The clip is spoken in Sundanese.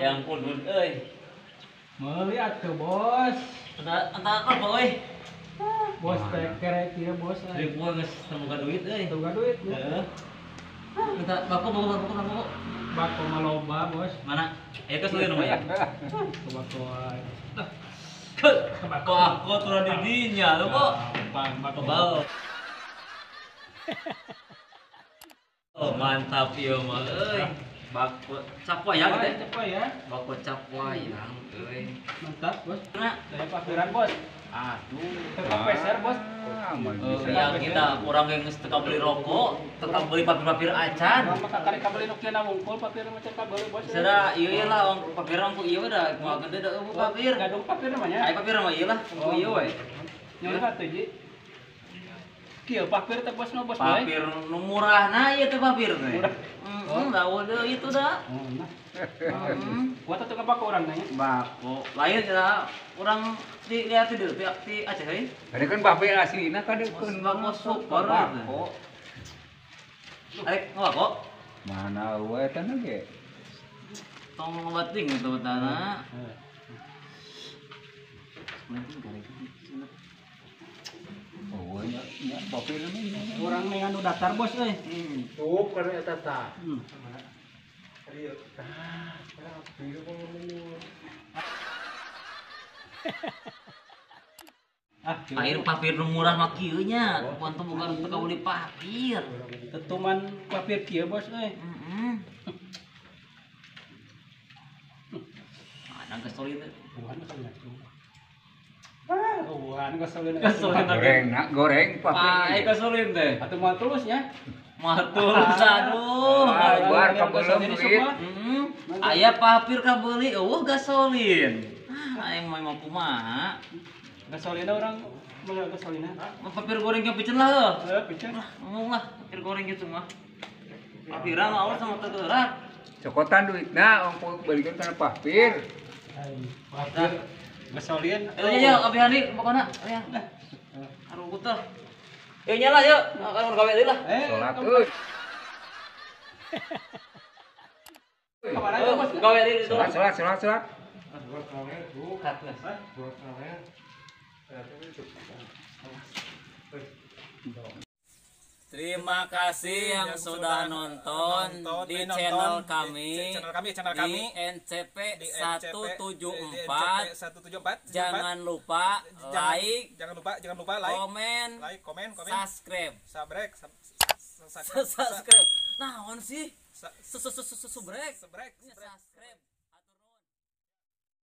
Hayang udud euy. Meuli atuh, Bos. Entah apa euy? Bos teh kere kieu, Bos. Ribuan geus teu boga duit euy. Teu boga duit. Heeh. Entah bako bako bako bako. Bako mah loba, Bos. Mana? Aya geus leuweung mah ya. Bako. Kok aku turun di dinya lu kok. Bang, bako. Kebal. Oh, mantap ieu mah euy. Bako cap wayang teh. Cap wayang. Bako cap wayang euy. Mantap, Bos. Nah, saya papiran, Bos. Aduh, tetap peser, Bos. Yang kita orang yang geus teu beli rokok, tetap beli papir-papir acan. Maka kali kabeli nu kieu wungkul papir macam kabeli, Bos. Sada ieu ieu lah ong papir ongku ieu da moal gede da eueuh papir. Gadung papir namanya. Ai papir mah ieu lah, ongku ieu we. Nyuruh atuh, Ji. Kieu papir teh Bos nu Bos bae. Papir nu murah na ieu teh papir teh. Murah. Heeh, da deui itu da. Nah. Kuat atuh ngabako urang nanya. Bako. Lain cenah urang di lihat di pihak di Aceh euy. Ada kan papir aslina kadeukkeun bako super bako. Arek ngabako? Mana we eta na ge? Tong ngobating itu tanah. Oh, nya nya papir mah urang nih anu datar, Bos euy. Tuh kana eta tah. Ieu. Tah, papir Ah, air papir nu murah mah kieu nya. Pon teh bukan teu kabeli papir. Tetuman papir kieu, Bos euy. Heeh. Ana gasolin teh. Bukan gasolin. Ah, uan gasolin. Gasolin. Goreng, nak goreng papir. Ah, gasolin teh. Atuh mah tulus nya. Mah tulus aduh. Bar kabelum duit. Heeh. Aya papir kabeli eueuh gasolin. Ah, aing mah kumaha? Gasolina orang beli gasolina. Papir gorengnya piceun lah heuh. Heuh, piceun. Ngomong lah, papir goreng gitu mah. Papiran mah awal sama teu Cokotan duitna ongko balikeun kana papir. Papir gasolin. Eh nya abi hani pokona. Ya. Arugut teh. Eh nya lah yuk, kan gawe deui lah. Salat euy. Kamana tuh, Bos? Gawe deui Salat salat salat salat. Terima kasih yang sudah nonton di channel kami, di NCP 174. Jangan lupa like, jangan lupa like, komen, subscribe, subscribe. Nah, on sih, subscribe, subscribe.